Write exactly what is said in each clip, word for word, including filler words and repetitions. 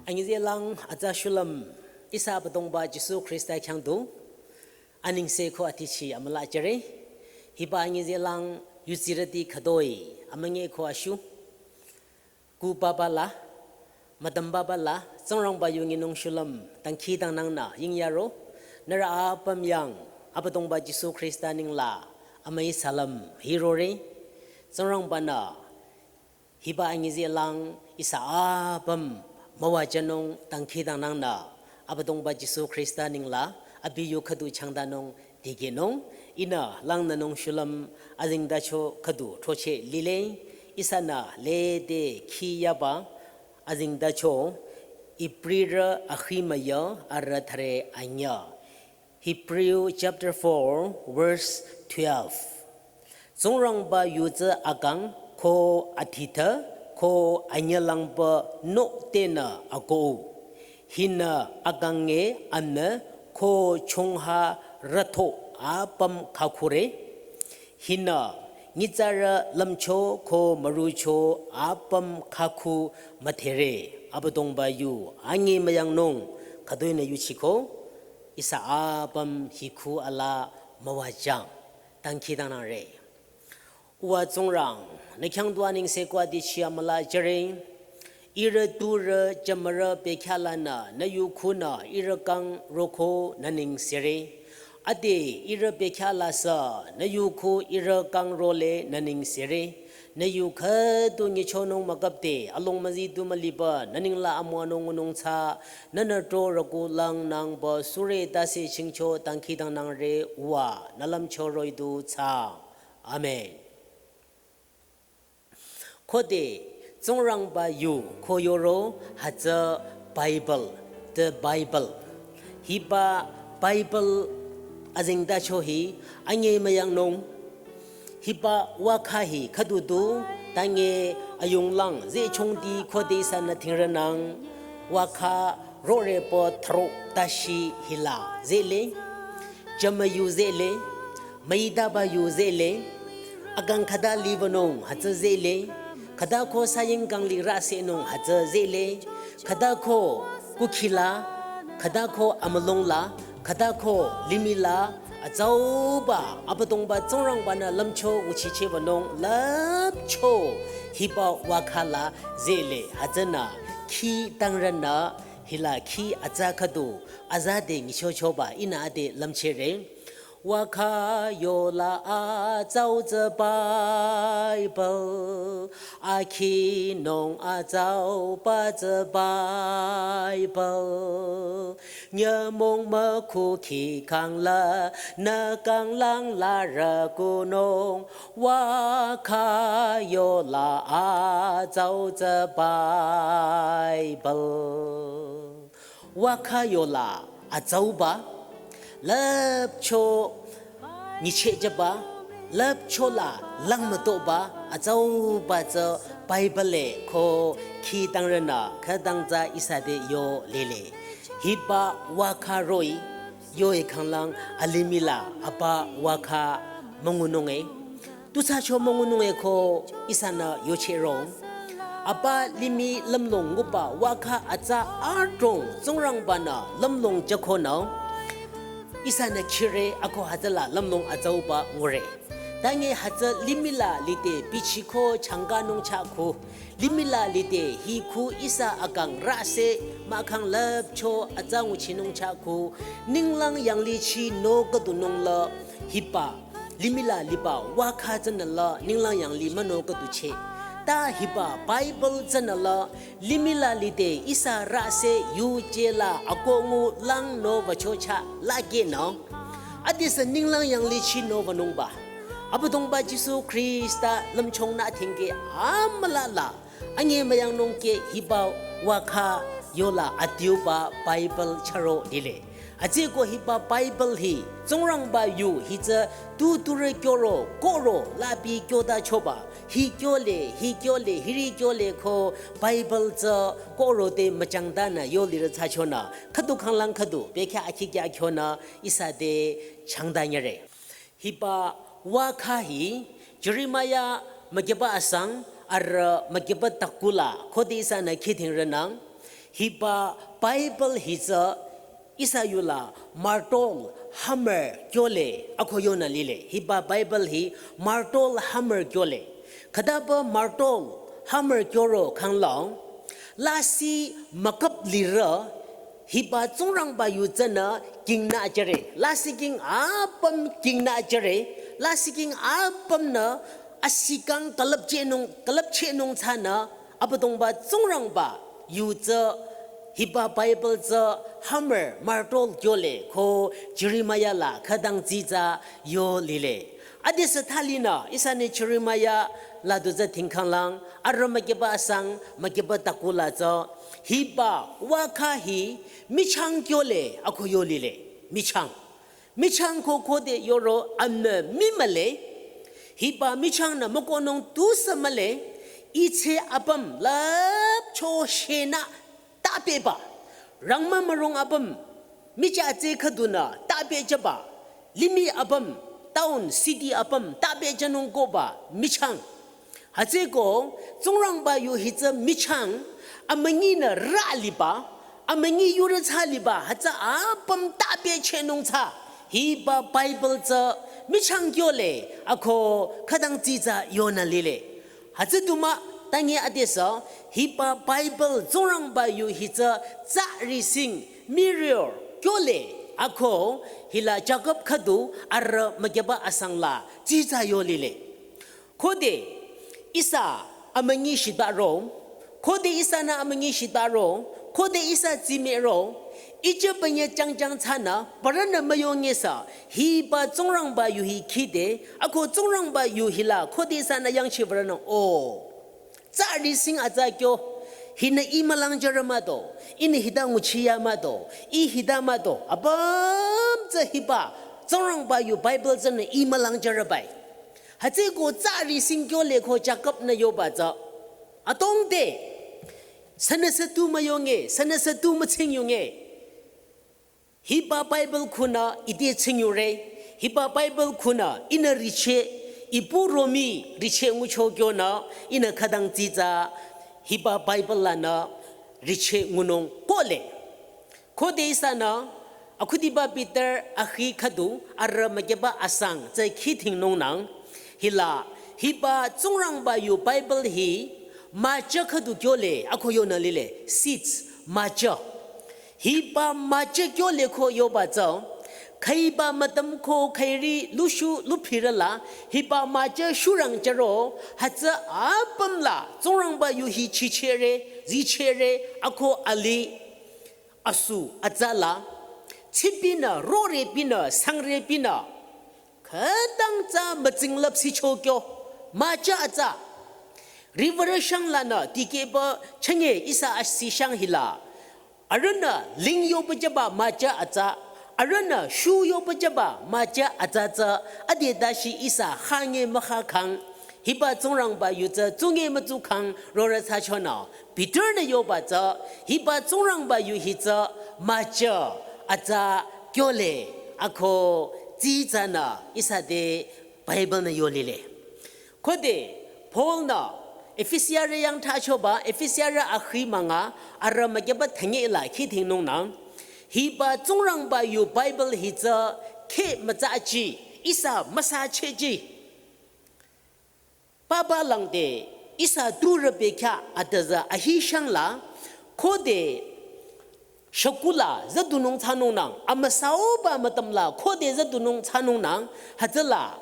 Anyüzehlang atsa shulüm ihsa Abüdongba Jisu Khrista khyang du anengse ko atichi amüla jüre. Hiba anyüzehlang yudsirüti khütoi amünyi ko ashu. Ku papa la, madam papa la, Tsingrangba yu nyinung shulüm, dangkhidangnangnü yingyaro, nührü apüm yang, Abüdongba Jisu Khrista nengla, amüi salam hirore. Tsingrangbanü hiba anyüzehlang ihsa apüm müwajünung dangkhidangnangnü, Abüdongba Jisu Khrista nengla, abi yu khüdu changdanung dikehnung, ihnü langnünung shulüm azengtacho khüdu throcheh lile, ihsanü lede khiyaba azengtacho, Ibrirü akhimüya arü thüre anyü. Hebrew chapter four, verse twelve. Tsingrangba yu tsü akang ko adhita ko anyülangba noktenü akoh. Hinü akang nge amnü ko chongha rütho apüm khakhure. Hinü nyitsarü lümcho ko mürucho apüm khakhu müdhere. Abüdongba yu anyemüyangnung khütoinü yuchiko. Ihsa apüm hikhu ala müwajüng. Dangkhidangnangre. Uwa Tsingrang, nü khyang du anengse ko atichi amüla jüre. Ihrü turü jümürü bekhyahlanü, nü yu khunü, ihrü kang roko nü nengsere. Ade ihrü bekhyahla sü, nü yu khu ihrü kang role nü nengsere. Nü yu khüdu nyichonung müküpde, along müzi du müliba, nü nengla amüwanung ngunung thsa, nünü tro rüku langnangba sure tase chingcho dangkhidangnangre uwa, nü lümcho roh-i du thsa. Amen. Khode, Tsingrangba yu ko yoro hütsü Bible, the Bible. Hiba Bible azengtacho hi anyemüyangnung. Hiba wakha hi khüdu du, tange ayunglang zehchongdi khode ihsanü thingrünang, wakha rorepü thro tashi hila zehle, jümü yu zehle, müidaba yu zehle, akang khüta libanung hütsü zehle, khüta ko saying kang li rüsehnung hütsü zehle, khüta ko kukhila, khüta ko amülongla, khüta ko limihla, atsauba, Abüdongba Tsingrangbanü lümcho nguchichehbanung lüpcho hiba wakhala zehle, hütsünü khi tangrünü hila khi atsa khüdu, azade nyichochoba ihnü ade lümchehre. Wakha yola atsau tsü Bible, akhinung atsauba tsü Bible. Nyümong mükhu khi kangla, nü kanglang la rükunung, wakha yola atsau tsü Bible. Wakha yola atsauba, lüpcho nyichehjüba, lüpchola langmütoba, atsauba tsü Bible ko khi tangrünü khütang tsü ihsa te yo lile. Hiba wakha roh-i, yo-i khanglang alimihla apa wakha müngunung-e. Tuthsacho müngunung-e ko ihsanü yochehrong. Apa limih lümlong nguba wakha atsa adrong Tsingrangbanü lümlong jükonü. Ihsanü khire ako hütsüla lümlong atsauba ngure. Tange hütsü limihla lide bichiko changkanung chahko. Limihla lide hi khu ihsa akang rüseh mahkhang lüpcho atsa nguchinung chahko, ninglang yanglichi nü khüdunung la hiba, limihla liba wakha tsünü la ninglang yangli münü khüducheh. Ta hiba Bible tsünü la limihla lide ihsa rüseh yuje la akoh ngu lang nü wücho chah lakehnü. Adesü ninglang yanglichi nü wünungba, Abüdongba Jisu Khrista lümchongnü thingke amüla la, anyemüyangnung ke hiba wakha yola adiuba Bible chüro lile. Atsüko hiba Bible hi, Tsingrangba yu hi tsü tuturü kyoro, koro, labi kyotachoba, hi kyole, hi kyole, hiri kyole ko Bible tsü koro te müchangtanü yolirü thsachonü, khüdu khanglang khüdu, bekhyah akhikya kyonü, ihsa te changtanyüre. Hiba wakha hi Jeremiah mükyüba asang arüh mükyüba takula khode ihsanü khidhingrünang, hiba Bible hi tsü ihsa yula martol hammer kyole ako yonü lile. Hiba Bible hi martol hammer kyole. Khütaba martol hammer kyoro khanglang, lasih müküp lirü, hiba Tsingrangba yu tsünü kingnü jüre. Lasih king apüm kingnü jüre. Lasih king apümnü asikang külüpchehnung, külüpchehnung thsanü, Abüdongba Tsingrangba yu tsü hiba Bible tsü hammer martol kyole ko Jeremiah la khütang tsitsa yo lile. Adesü thalinü ihsanü Jeremiah la du tsü dhingkhanglang, arüh mükyüba asang mükyüba takula tsü, hiba waka hi michang kyole ako yo lile. Michang. Michang ko khode yoro amnü mimüle. Hiba michangnü mükohnung tusü mühle. Itsü apüm lüpcho shenü tapeba. Rangmü mürong apüm, michah tsü khüdunü tapejüba. Limih apüm, town, city apüm tapejünung koba michang. Hütsüko, Tsingrangba yu hi tsü michang, amünyinü rü liba, amünyi yurü thsa liba, hütsü apüm tapehchehnung thsa. Hiba Bible tsü michang kyole ako khütang tsitsa yonü lile. Hütsü du mah, tangi adesü, hiba Bible Tsingrangba yu hi tsü tsü rising, mirror kyole ako hila Jakob khüdu arüh mükyüba asang la tsitsa yo lile. Khode ihsa amünyi shitbaro, khode ihsanü amünyi shitbaro, khode ihsa tsimehro, ije pünye jangjang thsanü, parünü müyongesü, hiba Tsingrangba yu hi khide, ako Tsingrangba yu hila, khode ihsanü yangchibarünü, o. Tsü rising atsa kyo, hinü ih mülangjürü mah do, ihnü hita nguchiya mah do, ih hita mah do, apüm tsü hiba, Tsingrangba yu Bible tsünü ih mülangjürü bai. Hütsüko tsü rising kyole ko Jakob-nü yoba tsü. Adrong te. Sünüsü tu müyonge, sünüsü tu mütsingyunge. Hiba Bible khunü ite tsingyure. Hiba Bible khunü ihnü richeh, ipu romi richeh ngucho kyonü, ihnü khütang tsitsa, hiba Bible lanü richeh ngunung kohle. Khode ihsanü, akhudiba Peter akhi khüdu arüh mükyüba asang tsü khidhingnungnang, hila, hiba Tsingrangba yu Bible hi, müja khüdu kyole, ako yonü lile, seeds, müja. Hiba müja kyole ko yoba tsü, khüiba mütüm ko khüiri lushu lupirüla, hiba müja shurang jüro, hütsü apüm la, Tsingrangba yu hi chichehre, zichehre, ako alih, asu atsala, tsipinü, rorebinü, sangrebinü, khütang tsü mütsinglüp sicho kyo, müja atsa. Riwürü shang lanü, dikehba chenge ihsa asi shang hila. Arühnü ling yopajüba müja atsa, arühnü shu yopajüba müja atsa tsü, ade dashi ihsa khange mükhah khang, hiba Tsingrangba yu tsü tsunge mütsu khang rorü thsachonü, Peter-nü yoba tsü, hiba Tsingrangba yu hi tsü müja atsa kyole ako tsitsanü ihsa te Bible-nü yo lile. Khode Paul-nü Efesiarü yang thsachoba, Efesiarü akhi münga arüh mükyüba thünye la khidhingnungnang, hiba Tsingrangba yu Bible hi tsü kheh mütsaji, ihsa müsachehji. Papa langde ihsa turü bekhyah atüzü ahi shang la, khode shakula züdunung thsanungnang, amüsauba mütüm la khode züdunung thsanungnang, hütsüla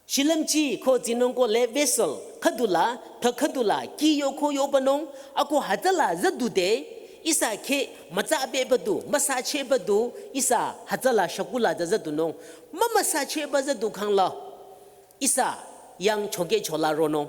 shilümji ko tsinung kohle vessel khüdula, ta khüdula, kih yoko yobanung, ako hütsüla züdude, ihsa kheh mütsabeba du, müsachehba du, ihsa hütsüla shakula tsü züdunung, mümüsachehba züdu khangla. Ihsa yang chokechola ronung.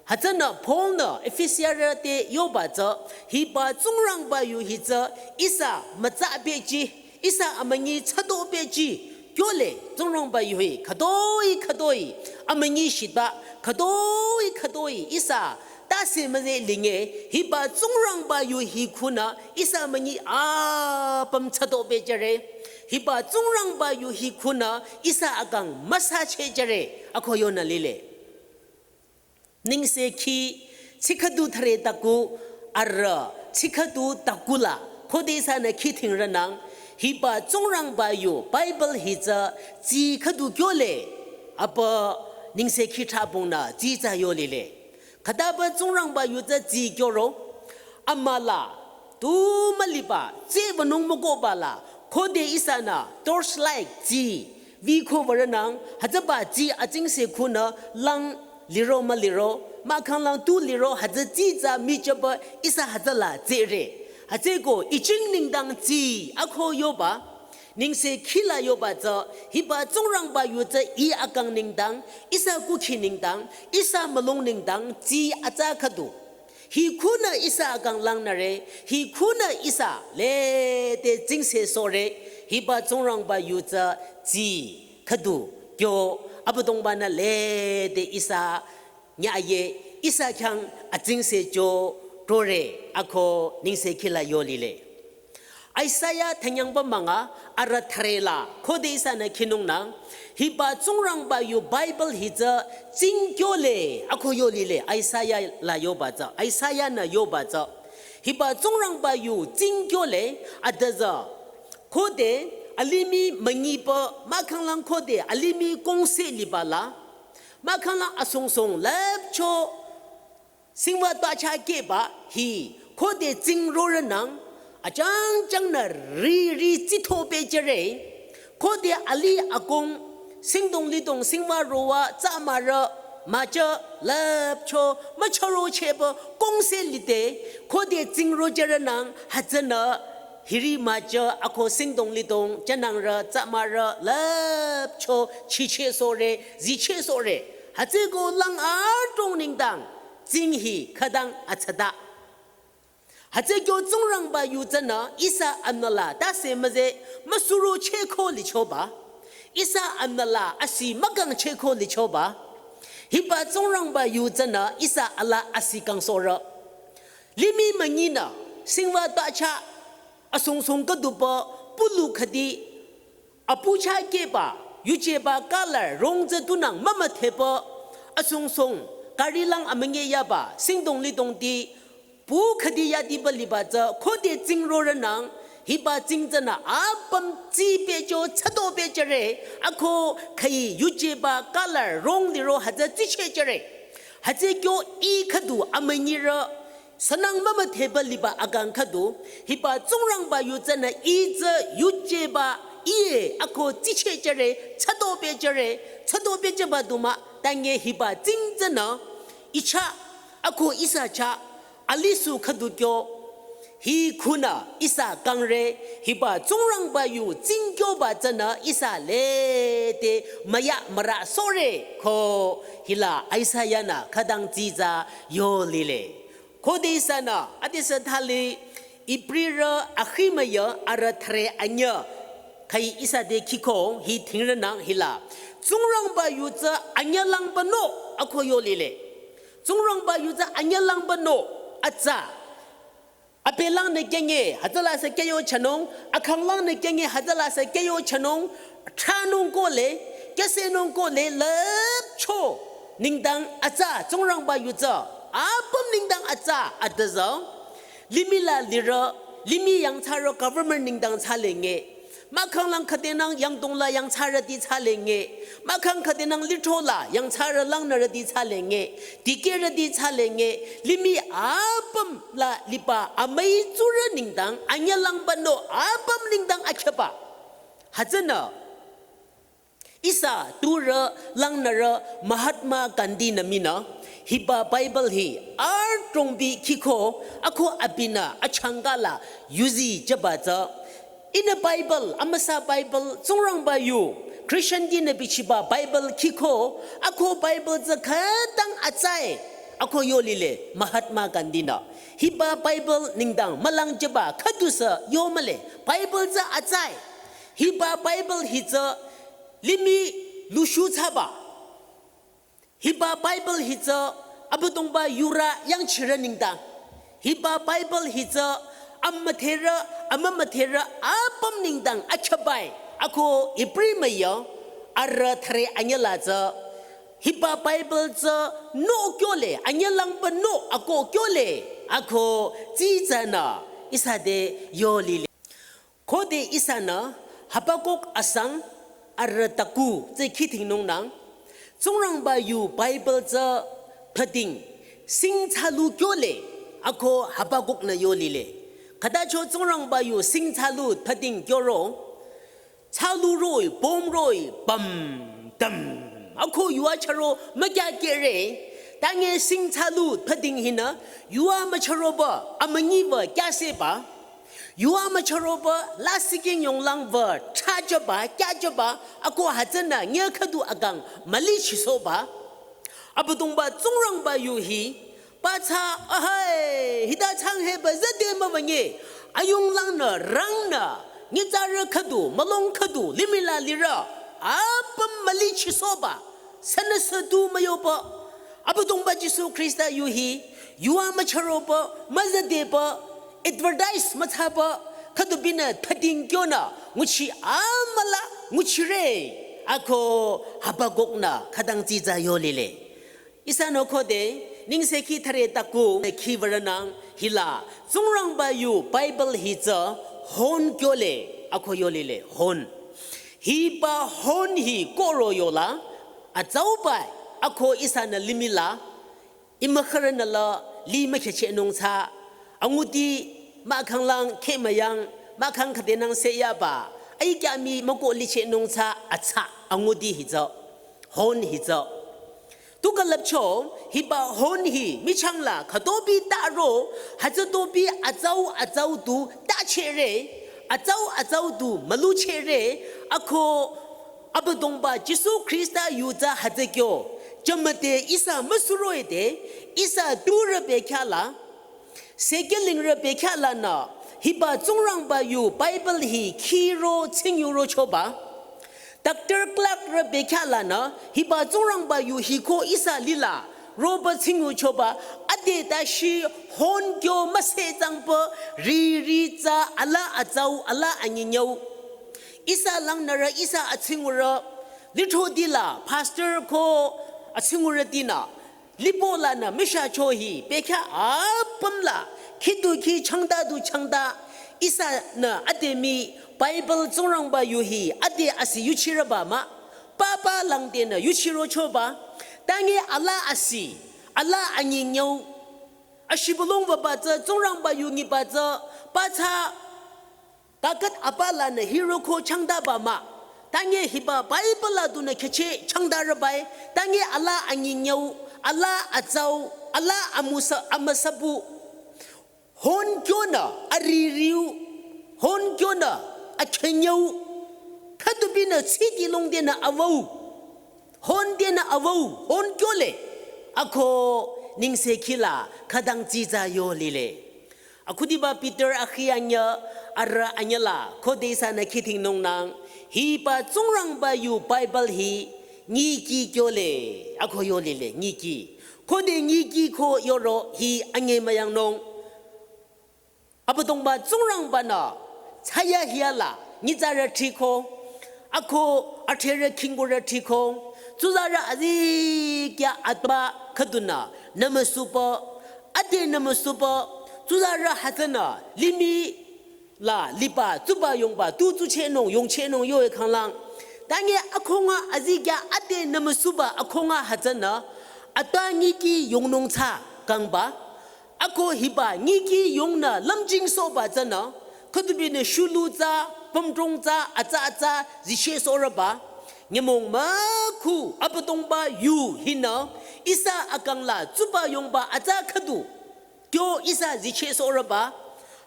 Hütsünü Paul-nü Efesiarü te yoba tsü, hiba Tsingrangba yu hi tsü, ihsa mütsabehji, ihsa amünyi tsatobehji, kyole Tsingrangba yu hi, khütoi khütoi, amünyi shita, khütoi khütoi, ihsa tase müze linge, hiba Tsingrangba yu hi khunü, ihsa amünyi apüm tsatobehjüre. Hiba Tsingrangba yu hi khunü ihsa akang müsachehjüre ako yonü lile. Nengsekhi, tsi khüdu thüre taku, arüh, tsi khüdu takula, khode ihsanü khithingronang, hiba Tsingrangba yu, Bible hi tsü, tsi khüdu kyole, apa nengsekhi thabongnü, tsi tsü yolile. Khütaba Tsingrangba yu tsü tsi kyoro, amüla, tu müliba, tsi vanung mükoba la, khode ihsanü, torchlight tsi, viko varonang, hütsüba tsi atsingse khunü lang liro müliro, mahkhang lang tu liro hütsü tsi tsü michaba ihsa hütsüla tsire. Hütsüko ijing nengdang tsi ako yoba, nengsekhi la yoba tsü, hiba Tsingrangba yu tsü ih akang nengdang, ihsa kukhi nengdang, ihsa mülung nengdang, tsi atsa khüdu. Hi khunü ihsa akang langnüre, hi khunü ihsa lede tsingse sohre, hiba Tsingrangba yu tsü tsi khüdu kyo Abüdongbanü lede ihsa nyaye ihsa khyang atsingse cho tore ako nengsekhi la yolile. Isaiah thanyangba münga arüh thüre la khode ihsanü khinungnang, hiba Tsingrangba yu Bible hi tsü tsing kyole ako yolile Isaiah la yoba tsü, Isaiah nü yoba tsü. Hiba Tsingrangba yu tsing kyole adüzü. Khode alimih münyiba mahkhang lang khode alimih kongse liba la, mahkhang lang asong song lüpcho singwa twa cha keba hi, khode tsing roronang, achang chang nü ri ri tsitho pehjüre, khode ali akong, singdong lidong singwa rowa, tsamürü, mücha, lüpcho, mücharo cheba, kongse lide, khode tsing rojüronang, hütsünü, hiri mücha, ako singdong lidong, chanangrü, tsamürü, lüpcho, chiche sohre, ziche sohre, hütsüko lang adrong nengdang, tsing hi khütang atsata. Hütsü kyo Tsingrangba yu tsünü ihsa amnala tase müze müsuro cheko lichoba. Ihsa amnala asi mükang cheko lichoba. Hiba Tsingrangba yu tsünü ihsa ala asi kangsohrü. Limih münyinü singwa twa cha asong song khüduba pulu khüdi apu cha keba, yujeba color rong tsü tunang mümüdheba, asong song, gari lang amünye yaba, singdong lidong ti, pu khüdi yadiba liba tsü, khode tsing roronang, hiba tsing tsünü apüm tsi pehcho, tsado pehjüre, ako khayi yujeba color rong liro hütsü tsichehjüre. Hütsü kyo ih khüdu amünyirü, sünang mümüdheba liba akang khüdu, hiba Tsingrangba yu tsünü ih tsü yujeba ih ako tsichehjüre, tsado pehjüre, tsado pehjüba du mah, tanye hiba tsing tsünü, ih cha, ako ihsa cha, alisu khüdu kyo, hi khunü ihsa kangre, hiba Tsingrangba yu tsing kyoba tsünü ihsa lede müya mürü sohre, ko hila Isaiah nü khütang tsi tsü yolile. Khode ihsanü, adesü thali, Ibrirü akhimüya arüh thüre anyü, khayi ihsa te khiko, hi thingronang hila. Tsingrangba yu tsü anyü langba no, ako yolile. Tsingrangba yu tsü anyü langba no, atsa. Apelang nü kenge, hütsüla sü keyo chanung, akhanglang nü kenge, hütsüla sü keyo chanung, tranung kole, kesenung kole, lüpcho, nengdang atsa, Tsingrangba yu tsü, apüm nengdang atsa, adüzü, limih la lirü, limih yangthsarü government nengdang thsalenge, mahkhang lang khüdenang yangdong la yangthsarüti thsalenge, mahkhang khüdenang lithro la yangthsarü langnürüti thsalenge, dikehrüti thsalenge, limih apüm la liba amüi tsurü nengdang, anyü langba no apüm nengdang akheba. Hütsünü, ihsa tsurü langnürü Mahatma Gandhi nü minü, hiba Bible hi adrongbi khiko, ako abinü achangka la yuzi jüba tsü. Ihnü Bible, amüsa Bible, Tsingrangba yu, Christian dinü bichiba Bible khiko, ako Bible tsü khütang atsae, ako yolile Mahatma Gandhi nü. Hiba Bible nengdang mülang jüba khüdusü yomüle, Bible tsü atsae. Hiba Bible hi tsü limih lushu thsaba. Hiba Bible hi tsü Abüdongba yurü yangchirü nengdang. Hiba Bible hi tsü amüdherü, amümüdherü apüm nengdang achabai. Ako Hebrew müyü, arü thüre anyüla tsü, hiba Bible tsü no kyole, anyülangba no ako kyole, ako tsitsünü ihsa te yo lile. Khode ihsanü Habakuk asang arü taku tsü khidhingnungnang, Tsingrangba yu Bible tsü thading sing thsalu kyole, ako Habakuk-nü yo lile. Khütacho Tsingrangba yu sing thsalu thading kyoro, thsalu roh-i, pom roh-i, pam, tam. Ako yuva chüro mükyakehre, tange sing thsalu thading hinü, yuva müchüroba, amünyiba kyaseba, yuva müchüroba, lasih king yonglang wü, thsajüba, kyajüba, ako hütsünü, nge khüdu akang, mülichisohba. Abüdongba Tsingrangba yu hi, pathsa, ahai, hita thsangheba züde müwünye, ayunglangnü, rangnü, nyitsarü khüdu, mülung khüdu, limih la lirü, apüm mülichisohba, sünüsü tu müyoba, Abüdongba Jisu Khrista yu hi, yuva müchüroba, müzüdeba, advertise müthsaba, khüdu binü thading kyonü, nguchi amüla, nguchire, ako Habakuk-nü, khütang tsitsa yo lile. Ihsanü khode, nengsekhi thüre taku, khi würünang, hila, Tsingrangba yu Bible hi tsü, hon kyole, ako yo lile, hon. Hiba hon hi koro yola, atsauba, ako ihsanü limih la, imükhürünü la, li mükhehchehnung tsü, anguti, mahkhang lang, kheh müyang, mahkhang khüdenang seyaba, aikyami müko lichehnung tsü, atsa, anguti hi tsü, hon hi tsü. Tu külüpcho, hiba hon hi, michang la, khütobi taro, hütsütobi atsau atsau tu, tachehre, atsau atsau tu, müluchehre, ako, Abüdongba Jisu Khrista yu tsü hütsü kyo, jümüde ihsa müsuroide, ihsa turü bekhyah la, sekelingrü bekhyah lanü, hiba Tsingrangba yu Bible hi khiro tsingyuro choba. Doctor Clark rü bekhyah lanü, hiba Tsingrangba yu hi ko ihsa lila, roba tsingyu choba, ade tashi hon kyo müsetsangba, riri tsü ala atsau, ala anyinyau. Ihsa langnürü, ihsa atsingurü, litho dila, pastor ko atsingurü dinü, lipo lanü mishacho hi, bekhyah apüm la, khidu khi changda du changda, ihsanü ade mii, Bible Tsingrangba yu hi, ade asi yuchirüba mah, papa langdenü yuchiro choba, tange ala asi, ala anyinyau, ashibülung wüba tsü, Tsingrangba yu nyiba tsü, pathsa, kaküt apa lanü hiro ko changdaba mah. Tange hiba Bible la dunü khehcheh changdarübai. Tange ala anyinyau, ala atsau, ala amusa, amüsabu. Hon kyonü aririu, hon kyonü akhenyau. Khütubinü tsidi longdenü avau. Hon denü avau, hon kyole. Ako nengsekhi la khütang tsitsa yo lile. Akhudiba Peter akhi anyüh, arüh anyüh la, khode ihsanü khidhingnungnang, hiba Tsingrangba yu Bible hi, nyiki kyole, ako yo lile, nyiki. Khode nyiki ko yoro hi ange müyangnung. Abüdongba Tsingrangba-nü, thsayahiya la, nyitsarü thriko, ako athrerü khingkurü thriko, tsuzarü azikyah atba khüdunü, nümüsuba, ade nümüsuba, tsuzarü hütsünü, limih la, liba, tsuba yongba, tu tsuchehnung, yongchehnung yoe khanglang. Tange akhunga azikyah ade nümüsuba akhunga hütsünü, atba nyiki yongnung thsa kangba, ako hiba nyiki yongnü lümjingsohba tsünü, khütubinü shulu tsü, pümdrong tsü, atsa atsa, zichehsohrüba. Nyümong mükhu Abüdongba yu hinü, ihsa akang la tsuba yongba atsa khüdu, kyo ihsa zichehsohrüba.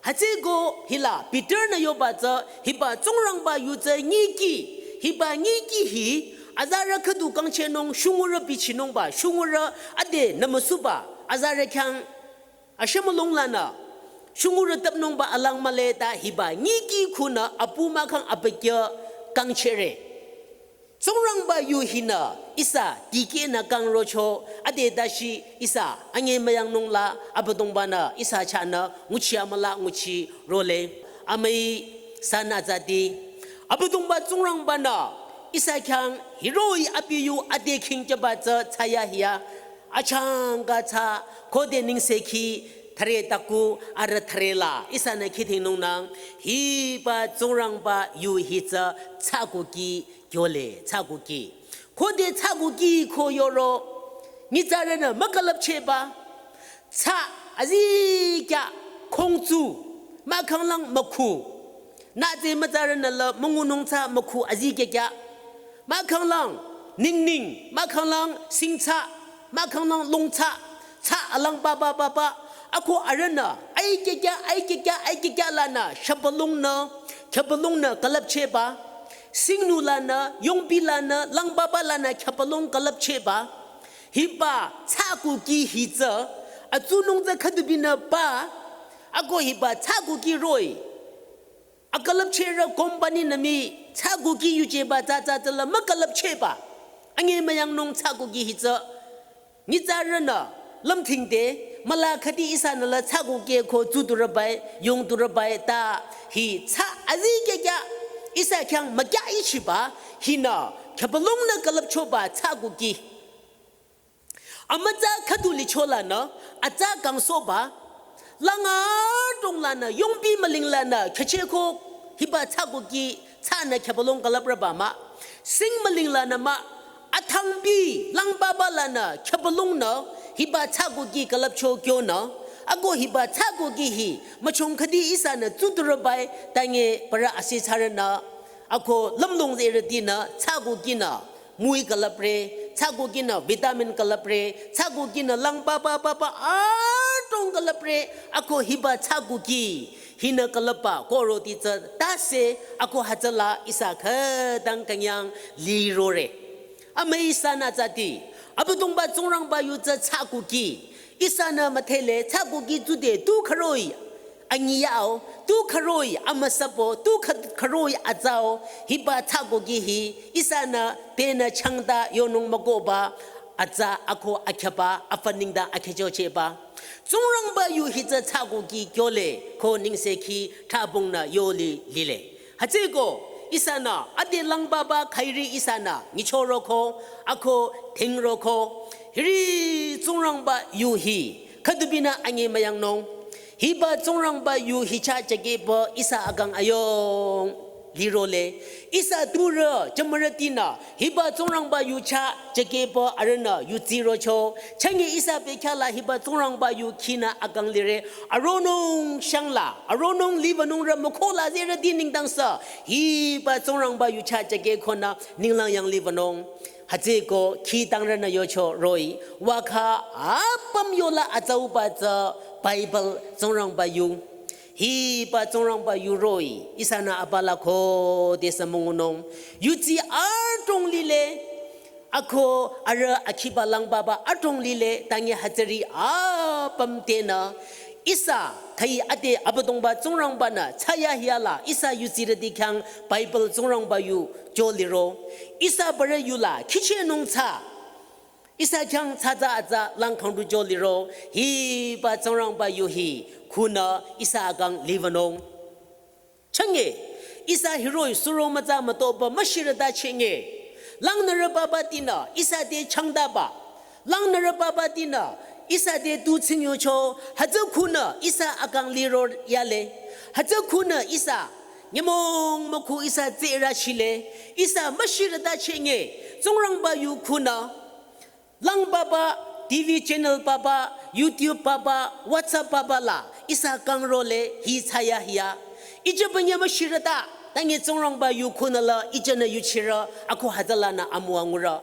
Hütsüko hila Peter-nü yoba tsü, hiba Tsingrangba yu tsü nyiki, hiba nyiki hi, azarü khüdu kangchehnung shungurü bichinungba, shungurü ade nümüsuba, azarü khyang ashümülong lanü, shungurü tüpnungba alang mühle ta hiba nyiki khunü apu mahkhang abükyü kangchehre. Tsingrangba yu hinü ihsa dikehnü kangrocho, ade dashi ihsa anyemüyangnung la Abüdongba-nü ihsa chahnü nguchi amüla nguchi role. Amüi sanü zati, Abüdongba Tsingrangba-nü ihsa khyang hiroh-i abi yu ade khingchaba tsü thsayahiya. Achangka thsa khode nengsekhi thüre taku arüh thüre la ihsanü khidhingnungnang, hiba Tsingrangba yu hi tsü thsakuki kyole, thsakuki. Khode thsakuki ko yoro, nyitsarünü mükülüpchehba, thsa azikyah khongtsu, mahkhanglang mükhu. Nütse mütsarünü la müngunung thsa mükhu azikyah kyah. Mahkhanglang ningning, mahkhanglang singthsa, mahkhanglang longthsa, thsa alang papa papa. Ako arühnü aikyah kyah, aikyah kyah, aikyah kyah lanü shapalongnü, khapalongnü külüpchehba. Singnu lanü, yongpi lanü, lang papa lanü khapalong külüpchehba. Hiba thsakuki hi tsü, atsunung tsü khüdubinü ba, ako hiba thsakuki roh-i akülüpchehrü company-nü mii thsakuki yujeba tsü tsü tsü la mükülüpchehba. Anyemüyangnung thsakuki hi tsü, nyitsarünü lümthingde, müla khüdi ihsanü la thsakuki ko tsuturübai, yongturübai ta hi thsa azikyah kyah, ihsa khyang mükyah ichiba, hinü khapalongnü külüpchoba thsakuki. Amütsa khüdu licho lanü, atsa kangsohba, lang adrong lanü, yongpi müling lanü, khecheko hiba thsakuki thsanü khapalong külüprüba mah, sing müling lanü mah, athangpi lang papa lanü khapalongnü hiba thsakuki külüpcho kyonü, ako hiba thsakuki hi müchong khüdi ihsanü tsuturübai, tange parü asithsarünü, ako lümlong zerütinü thsakukinü mui külüpre, thsakukinü vitamin külüpre, thsakukinü lang papa papa adrong külüpre, ako hiba thsakuki hinü külüpba ko roti tsü tase, ako hütsüla ihsa khütang künyang lirore. Amüi sanü zati, Abüdongba Tsingrangba yu tsü thsakuki, ihsanü müdhele thsakuki tsude tu khüroh-i anyi yao, tu khüroh-i amüsapo, tu khü-, khüroh-i atsao, hiba thsakuki hi ihsanü tenü changta yonung mükohba, atsa ako akhyaba, afaningda akhyachochehba. Tsingrangba yu hi tsü thsakuki kyole ko nengsekhi thabongnü yoli lile. Hütsüeko, ihsanü, ade lang papa khairi ihsanü nyichoroko, ako dhingroko, hiri Tsingrangba yu hi khüdubinü anyemüyangnung. Hiba Tsingrangba yu hi chah jakehpü ihsa akang ayong lirole. Ihsa turü jümürütinü hiba Tsingrangba yu chah jakehpü arühnü yutsirocho. Chünye ihsa bekhyah la hiba Tsingrangba yu khinü akang lire. Aronung shangla, aronung liwünungrü mükhola zerüti nengdang sü, hiba Tsingrangba yu chah jakeh konü ninglang yang liwünung. Hütsüeko khitangrünü yocho roh-i, wakha apüm yola atsauba tsü Bible Tsingrangba yu. Hiba Tsingrangba yu roh-i, ihsanü abala khodesü müngunung. Yutsi adrong lile, ako arüh akhiba lang papa adrong lile, tange hütsüri apüm tenü ihsa khüi ade Abüdongba Tsingrangba-nü thsayahiya la ihsa yutsirüti khyang Bible Tsingrangba yu joliro. Ihsa parü yu la khichehnung thsa, ihsa khyang thsatsa atsa lang khangdu joliro. Hiba Tsingrangba yu hi khunü ihsa akang liwünung. Chünye, ihsa hiroh-i suro mütsa mütoba müshirüta chenye. Langnürü papatinü ihsa te changtaba. Langnürü papatinü ihsa te tu tsingyucho, hütsü khunü ihsa akang liro yale. Hütsü khunü ihsa nyümong mükhu ihsa tserü chile. Ihsa müshirüta chenye. Tsingrangba yu khunü lang papa, T V channel papa, YouTube papa, WhatsApp papa la ihsa kangrole hi thsayahiya. Ihsa pünye müshirüta, tange Tsingrangba yu khunü la ihsanü yuchirü, ako hütsülanü amüwa ngurü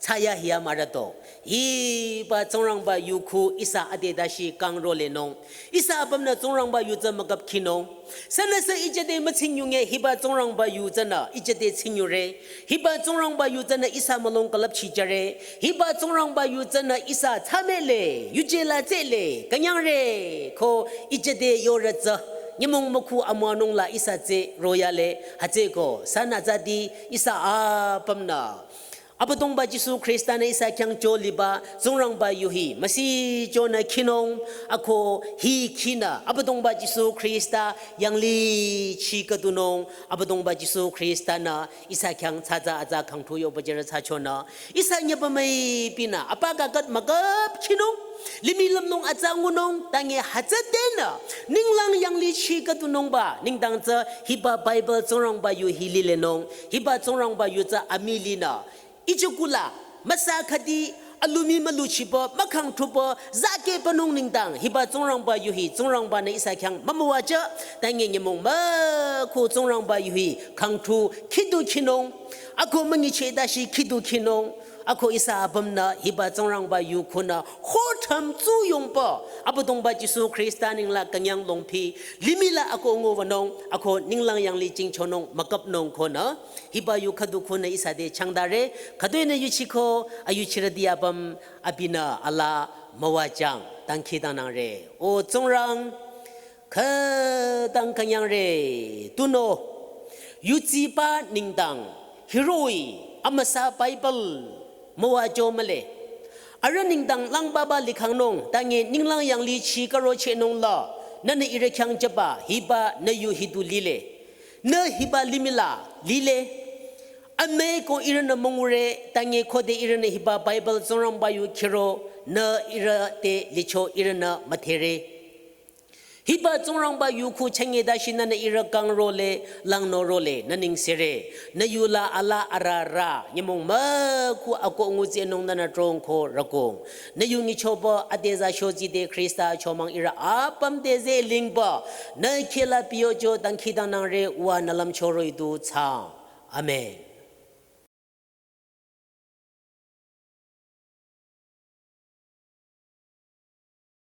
thsayahiya mürüto. Hiba Tsingrangba yu khu ihsa ade dashi kangro lenung. Ihsa apümnü Tsingrangba yu tsü müküp khinung. Sünüsü ihsa te mütsingyunge hiba Tsingrangba yu tsünü ihsa te tsingyure. Hiba Tsingrangba yu tsünü ihsa mülung külüpchijüre. Hiba Tsingrangba yu tsünü ihsa thsamele, yuje la tsele, künyangre, ko ihsa te yore tsü. nyümong mükhu amüwanung la ihsa tsü royale, hütsüeko sünü tsüti ihsa apümnü Abüdongba Jisu Khrista-nü ihsa khyang cho liba Tsingrangba yu hi müsi chonü khinung, ako hi khinü Abüdongba Jisu Khrista yanglichi khüdunung, Abüdongba Jisu Khrista-nü ihsa khyang tsatsa atsa khangthu yoba jere tsü chonü ihsa nyübümüi pinü apa kaküt mükap khinung, limih lümnung atsa ngunung, tange hütsüdenü ninglang yanglichi khüdunungba nengdang tsü hiba Bible Tsingrangba yu hi lilenung, hiba Tsingrangba yu tsü amülinü ichikula müsa khüdi alumi müluchipü mükhangthupü zake pünung nengdang hiba Tsingrangba yu hi Tsingrangba-nü ihsa khyang mümüwajü, tange nyümong mükhu Tsingrangba yu hi khangthu khidu khinung, ako münyicheh dashi khidu khinung, ako ihsa apümnü hiba Tsingrangba yu khunü khothamtsu yongpü Abüdongba Jisu Khrista nengla künyang longphi limih la ako nguwünung, ako ninglang yangliching chonung mükapnung konü hiba yu khüdu khunü ihsa te changdare, khüdu-inü yuchiko ayuchirüti apüm abinü alaa müwajüng, dangkhidangnangre. O Tsingrang, khütang künyangre, tunüo yutsiba nengdang hiroh-i amüsa Bible müwajo mühle. Arüh nengdang langbaba likhangnung, tange ninglang yanglichi karochehnung la nühnü ihrü khyang jüba hiba nü yu hidu lile. Nü hiba limih la lile. Amüi ko ihrünü müngure, tange khode ihrünü hiba Bible Tsingrangba yu khiro, nü ihrü te licho ihrünü müdhere. Hiba Tsingrangba yu khu chünye dashi nühnü ihrü kang role, langnü role, nü nengsere. Nü yu la alaa arara, nyümong mükhu ako ngutsünung nühnü trong ko rükong. Nü yu nyichopü adeza shotsi te Khrista chomang ihrü apüm te ze lingpü, nü khehla piyocho dangkhidangnangre, uwa nü lümcho roh-i du thsaang. Amen.